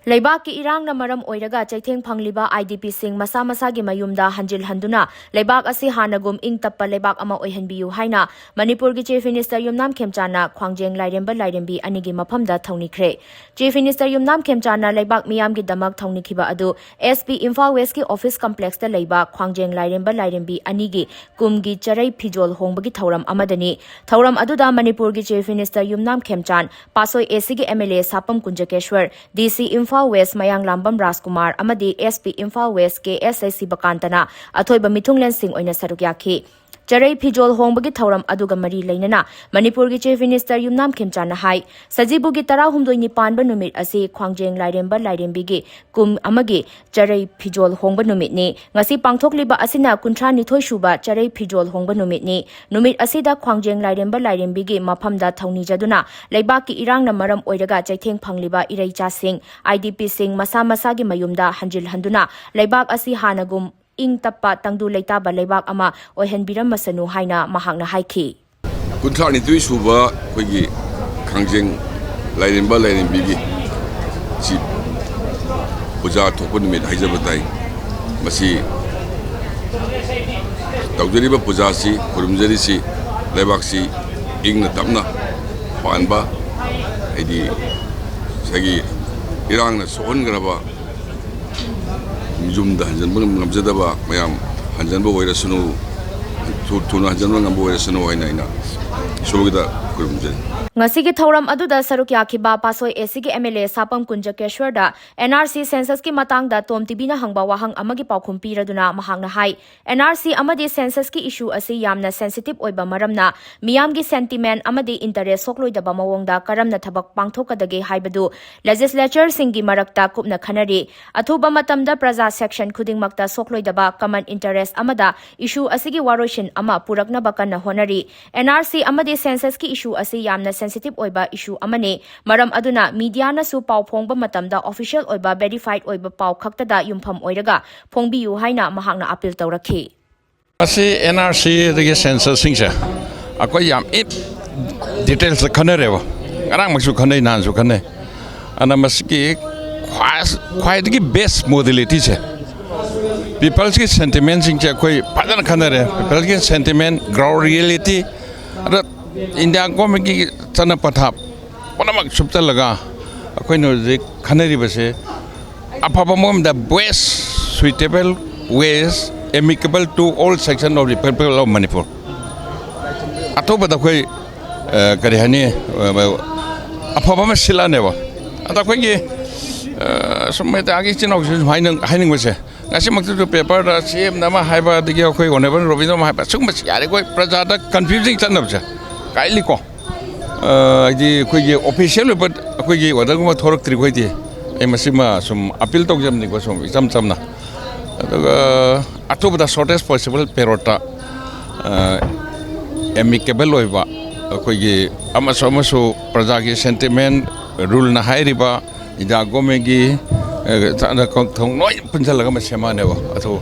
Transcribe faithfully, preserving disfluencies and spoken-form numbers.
ꯂꯩꯕꯥꯛꯀꯤ ꯏꯔꯥꯡꯅ ꯃꯔꯝ ꯑꯣꯏꯔꯒ ꯆꯩꯊꯦꯡ ꯐꯪꯂꯤꯕ IDPꯁꯤꯡ ꯃꯁꯥ ꯃꯁꯥꯒꯤ ꯃꯌꯨꯝꯗ ꯍꯟꯖꯤꯜꯍꯟꯗꯨꯅ ꯂꯩꯕꯥꯛ ꯑꯁꯤ ꯍꯥꯟꯅꯒꯨꯝ ꯏꯪ ꯇꯞꯄ ꯂꯩꯕꯥꯛ ꯑꯃ ꯑꯣꯏꯍꯟꯕꯤꯌꯨ ꯍꯥꯏꯅ ꯃꯅꯤꯄꯨꯔꯒꯤ Chief Minister ꯌꯨꯝꯅꯥꯝ ꯈꯦꯝꯆꯥꯟꯅ ꯈ꯭ꯋꯥꯡꯖꯦꯡ ꯂꯥꯏꯔꯦꯝꯕ ꯂꯥꯏꯔꯦꯝꯕꯤ ꯑꯅꯤꯒꯤ ꯃꯐꯝꯗ ꯊꯧꯅꯤꯈ꯭ꯔꯦ꯫ Chief Minister ꯌꯨꯝꯅꯥꯝ ꯈꯦꯝꯆꯥꯟꯅ ꯂꯩꯕꯥꯛ ꯃꯤꯌꯥꯝꯒꯤꯗꯃꯛ ꯊꯧꯅꯤꯈꯤꯕ ꯑꯗꯨ SP ꯏꯝꯐꯥꯜ Westꯀꯤ office complexꯇ ꯂꯩꯕ ꯈ꯭ꯋꯥꯡꯖꯦꯡ ꯂꯥꯏꯔꯦꯝꯕ ꯂꯥꯏꯔꯦꯝꯕꯤ ꯑꯅꯤꯒꯤ ꯀꯨꯝꯒꯤ ꯆꯔꯩ ꯐꯤꯖꯣꯜ ꯍꯣꯡꯕꯒꯤ ꯊꯧꯔꯝ ꯑꯃꯗꯅꯤ꯫ ꯊꯧꯔꯝ ꯑꯗꯨꯗ ꯃꯅꯤꯄꯨꯔꯒꯤ Chief Minister ꯌꯨꯝꯅꯥꯝ ꯈꯦꯝꯆꯥꯟ, ꯄꯥꯠꯁꯣꯏ ACꯒꯤ MLA ꯁꯥꯄꯝ ꯀꯨꯟꯖꯀꯦꯁ꯭ꯋꯔ, DC ꯏꯝꯐꯥꯜ West ꯃꯌꯥꯡꯂꯥꯝꯕꯝ ꯔꯥꯖꯀꯨꯃꯥꯔ ꯑꯃꯗꯤ SP ꯏꯝꯐꯥꯜ West ꯀꯦ ꯑꯦꯁ ꯑꯩ ꯁꯤꯕꯀꯥꯟꯇꯅ ꯑꯊꯣꯏꯕ ꯃꯤꯊꯨꯡꯂꯦꯟꯁꯤꯡ ꯑꯣꯏꯅ ꯁꯔꯨꯛ ꯌꯥꯈꯤ꯫ ꯆꯔꯩ ꯐꯤꯖꯣꯜ ꯍꯣꯡꯕꯒꯤ ꯊꯧꯔꯝ ꯑꯗꯨꯒ ꯃꯔꯤ ꯂꯩꯅꯅ ꯃꯅꯤꯄꯨꯔꯒꯤ Chief Minister ꯌꯨꯝꯅꯥꯝ ꯈꯦꯝꯆꯥꯟꯅ ꯍꯥꯏ, ꯁꯖꯤꯕꯨꯒꯤ ꯇꯔꯥꯍꯨꯝꯗꯣꯏꯅꯤ ꯄꯥꯟꯕ ꯅꯨꯃꯤꯠ ꯑꯁꯤ ꯈ꯭ꯋꯥꯡꯖꯦꯡ ꯂꯥꯏꯔꯦꯝꯕ ꯂꯥꯏꯔꯦꯝꯕꯤꯒꯤ ꯀꯨꯝ ꯑꯃꯒꯤ ꯆꯔꯩ ꯐꯤꯖꯣꯜ ꯍꯣꯡꯕ ꯅꯨꯃꯤꯠꯅꯤ꯫ ꯉꯁꯤ ꯄꯥꯡꯊꯣꯛꯂꯤꯕ ꯑꯁꯤꯅ ꯀꯨꯟꯊ꯭ꯔꯥꯅꯤꯊꯣꯏ ꯁꯨꯕ ꯆꯔꯩ ꯐꯤꯖꯣꯜ ꯍꯣꯡꯕ ꯅꯨꯃꯤꯠꯅꯤ꯫ ꯅꯨꯃꯤꯠ ꯑꯁꯤꯗ ꯈ꯭ꯋꯥꯡꯖꯦꯡ ꯂꯥꯏꯔꯦꯝꯕ ꯂꯥꯏꯔꯦꯝꯕꯤꯒꯤ ꯃꯐꯝꯗ ꯊꯧꯅꯤꯖꯗꯨꯅ ꯂꯩꯕꯥꯛꯀꯤ ꯏꯔꯥꯡꯅ ꯃꯔꯝ ꯑꯣꯏꯔꯒ ꯆꯩꯊꯦꯡ ꯐꯪꯂꯤꯕ ꯏꯔꯩꯆꯥꯁꯤꯡ, IDPꯁꯤꯡ ꯃꯁꯥ ꯃꯁꯥꯒꯤ ꯃꯌꯨꯝꯗ ꯍꯟꯖꯤꯜꯍꯟꯗꯨꯅ ꯂꯩꯕꯥꯛ ꯑꯁꯤ ꯍꯥꯟꯅꯒꯨꯝ ꯏꯪ ꯇꯞꯄ ꯇꯪꯗꯨ ꯂꯩꯇꯥꯕ ꯂꯩꯕꯥꯛ ꯑꯃ ꯑꯣꯏꯍꯟꯕꯤꯔꯝꯃꯁꯅꯨ ꯍꯥꯏꯅ ꯃꯍꯥꯛꯅ ꯍꯥꯏꯈꯤ꯫ ꯀꯨꯟꯊ꯭ꯔꯥꯅꯤꯊꯣꯏ ꯁꯨꯕ ꯑꯩꯈꯣꯏꯒꯤ ꯈꯥꯡꯖꯦꯡ ꯂꯥꯏꯔꯦꯝꯕ ꯂꯥꯏꯔꯦꯝꯕꯤꯒꯤ ꯁꯤ ꯄꯨꯖꯥ ꯊꯣꯛꯄ ꯅꯨꯃꯤꯠ ꯍꯥꯏꯖꯕ ꯇꯥꯏ꯫ ꯃꯁꯤ ꯇꯧꯖꯔꯤꯕ ꯄꯨꯖꯥꯁꯤ, ꯈꯨꯔꯨꯝꯖꯔꯤꯁꯤ ꯂꯩꯕꯥꯛꯁꯤ ꯏꯪꯅ ꯇꯞꯅ ꯄꯥꯟꯕ, ꯍꯥꯏꯗꯤ ꯉꯁꯥꯏꯒꯤ ꯏꯔꯥꯡꯅ ꯁꯣꯛꯍꯟꯈ꯭ꯔꯕ ꯌꯨꯝꯗ ꯍꯟꯖꯤꯟꯕ ꯉꯝꯖꯗꯕ ꯃꯌꯥꯝ ꯍꯟꯖꯤꯟꯕ ꯑꯣꯏꯔꯁꯅꯨ, ꯊꯨ-, ꯊꯨꯅ ꯍꯟꯖꯤꯟꯕ ꯉꯝꯕ ꯑꯣꯏꯔꯁꯅꯨ ꯍꯥꯏꯅ ꯑꯩꯅ ꯏꯁꯣꯔꯒꯤꯗ ꯈꯨꯔꯨꯝꯖꯔꯤ꯫ ꯉꯁꯤꯒꯤ ꯊꯧꯔꯝ ꯑꯗꯨꯗ ꯁꯔꯨꯛ ꯌꯥꯈꯤꯕ ꯄꯥꯠꯁꯣꯏ ACꯒꯤ MLA ꯁꯥꯄꯝ ꯀꯨꯟꯖꯀꯦꯁ꯭ꯋꯔꯗ NRC censusꯀꯤ ꯃꯇꯥꯡꯗ ꯇꯣꯝ ꯇꯤꯚꯤꯅ ꯍꯪꯕ ꯋꯥꯍꯪ ꯑꯃꯒꯤ ꯄꯥꯎꯈꯨꯝ ꯄꯤꯔꯗꯨꯅ ꯃꯍꯥꯛꯅ ꯍꯥꯏ, NRC ꯑꯃꯗꯤ censusꯀꯤ issue ꯑꯁꯤ ꯌꯥꯝꯅ sensitive ꯑꯣꯏꯕ ꯃꯔꯝꯅ ꯃꯤꯌꯥꯝꯒꯤ sentiment ꯑꯃꯗꯤ interest ꯁꯣꯛꯂꯣꯏꯗꯕ ꯃꯑꯣꯡꯗ ꯀꯔꯝꯅ ꯊꯕꯛ ꯄꯥꯡꯊꯣꯛꯀꯗꯒꯦ ꯍꯥꯏꯕꯗꯨ legislatureꯁꯤꯡꯒꯤ ꯃꯔꯛꯇ ꯀꯨꯞꯅ ꯈꯟꯅꯔꯤ꯫ ꯑꯊꯨꯕ ꯃꯇꯝꯗ ꯄ꯭ꯔꯖꯥ section ꯈꯨꯗꯤꯡꯃꯛꯇ ꯁꯣꯛꯂꯣꯏꯗꯕ common interest ꯑꯃꯗ issue ꯑꯁꯤꯒꯤ ꯋꯥꯔꯣꯏꯁꯤꯟ ꯑꯃ ꯄꯨꯔꯛꯅꯕ ꯀꯟꯅ ꯍꯣꯠꯅꯔꯤ꯫ NRC ꯑꯃꯗꯤ censusꯀꯤ issue ꯑꯁꯤ ꯌꯥꯝꯅ sensitive ꯑꯣꯏꯕ issue ꯑꯃꯅꯤ꯫ ꯃꯔꯝ ꯑꯗꯨꯅ mediaꯅꯁꯨ ꯄꯥꯎ ꯐꯣꯡꯕ ꯃꯇꯝꯗ official ꯑꯣꯏꯕ verified ꯑꯣꯏꯕ ꯄꯥꯎ ꯈꯛꯇꯗ ꯌꯨꯝꯐꯝ ꯑꯣꯏꯔꯒ ꯐꯣꯡꯕꯤꯌꯨ ꯍꯥꯏꯅ ꯃꯍꯥꯛꯅ appeal ꯇꯧꯔꯛꯈꯤ꯫ ꯃꯁꯤ NRC ꯑꯗꯒꯤ censusꯁꯤꯡꯁꯦ ꯑꯩꯈꯣꯏ ꯌꯥꯝ in detailsꯇ ꯈꯟꯅꯔꯦꯕ꯫ ꯉꯔꯥꯡꯃꯛꯁꯨ ꯈꯟꯅꯩ, ꯅꯍꯥꯟꯁꯨ ꯈꯟꯅꯩ꯫ ꯑꯗꯨꯅ ꯃꯁꯤꯒꯤ ꯈ꯭ꯋꯥꯏꯗꯒꯤ ꯕꯦꯁ ꯃꯣꯗꯦꯂꯤꯇꯤꯁꯦ, ꯄꯤꯄꯜꯁꯀꯤ ꯁꯦꯟꯇꯤꯃꯦꯟꯁꯤꯡꯁꯦ ꯑꯩꯈꯣꯏ ꯐꯖꯅ ꯈꯟꯅꯔꯦ꯫ ꯄꯤꯄꯜꯁꯀꯤ ꯁꯦꯟꯇꯤꯃꯦꯟ, ꯒ꯭ꯔꯥꯎꯟ ꯔꯤꯌꯦꯂꯤꯇꯤ, ꯑꯗ ꯏꯟꯗꯤꯌꯥ ꯒꯣꯔꯃꯦꯟꯒꯤ ꯆꯠꯅ ꯄꯊꯥꯞ ꯄꯨꯝꯅꯃꯛ ꯁꯨꯞꯆꯜꯂꯒ ꯑꯩꯈꯣꯏꯅ ꯍꯧꯖꯤꯛ ꯈꯟꯅꯔꯤꯕꯁꯦ ꯑꯐꯕ ꯃꯑꯣꯡꯗ best suitable ways amicable to all section of Republic of Manipur꯫ ꯑꯇꯣꯞꯄꯗ ꯑꯩꯈꯣꯏ, ꯑ, ꯀꯔꯤ ꯍꯥꯏꯅꯤ, ꯑ, ꯑꯐꯕ ꯑꯃ ꯁꯤꯜꯂꯛꯑꯅꯦꯕ꯫ ꯑꯗ ꯑꯩꯈꯣꯏꯒꯤ, ꯑ, ꯁꯨꯝ ꯃꯦꯗꯤꯌꯥꯒꯤ ꯏꯆꯤꯟ ꯏꯅꯥꯎꯁꯤꯡ ꯁꯨꯝ ꯍꯥꯏꯅꯤꯡ-, ꯍꯥꯏꯅꯤꯡꯕꯁꯦ, ꯉꯁꯤꯃꯛꯇꯁꯨ ꯄꯦꯄꯔꯗ ꯁꯤ ꯑꯦꯝꯅ ꯑꯃ ꯍꯥꯏꯕ, ꯑꯗꯒꯤ ꯑꯩꯈꯣꯏ ꯑꯣꯅꯔꯦꯕꯜ ꯔꯣꯕꯤꯟꯅ ꯑꯃ ꯍꯥꯏꯕ, ꯁꯤꯒꯨꯝꯕꯁꯤ ꯌꯥꯔꯤꯈꯣꯏ ꯄ꯭ꯔꯖꯥꯗ ꯀꯟꯐ꯭ꯌꯨꯖꯤꯡ ꯆꯠꯅꯕꯁꯦ ꯀꯥꯏꯂꯤꯀꯣ꯫ ꯑ, ꯍꯥꯏꯗꯤ ꯑꯩꯈꯣꯏꯒꯤ ꯑꯣꯐꯤꯁꯤꯌꯦꯜ ꯑꯣꯏꯕ ꯑꯩꯈꯣꯏꯒꯤ ꯑꯣꯔꯗꯔꯒꯨꯝꯕ ꯊꯣꯔꯛꯇ꯭ꯔꯤꯈꯣꯏꯗꯤ ꯑꯩ ꯃꯁꯤꯃ ꯁꯨꯝ ꯑꯄꯤꯜ ꯇꯧꯖꯕꯅꯤꯀꯣ, ꯁꯨꯝ ꯏꯆꯝ ꯆꯝꯅ꯫ ꯑꯗꯨꯒ ꯑꯊꯨꯕꯗ shortest possible periodꯇ, ꯑ, amicable ꯑꯣꯏꯕ, ꯑꯩꯈꯣꯏꯒꯤ ꯑꯃꯁꯨ ꯑꯃꯁꯨ ꯄ꯭ꯔꯖꯥꯒꯤ ꯁꯦꯟꯇꯤꯃꯦꯟ, ꯔꯨꯜꯅ ꯍꯥꯏꯔꯤꯕ, ꯏꯟꯗꯤꯌꯥ ꯒꯣꯔꯃꯦꯟꯒꯤ, ꯑ, ꯆꯠꯅ ꯀꯥꯡꯊꯣꯡ ꯂꯣꯏ ꯄꯨꯟꯁꯤꯜꯂꯒ ꯑꯃ ꯁꯦꯝꯃꯛꯑꯅꯦꯕ꯫ ꯑꯗꯨ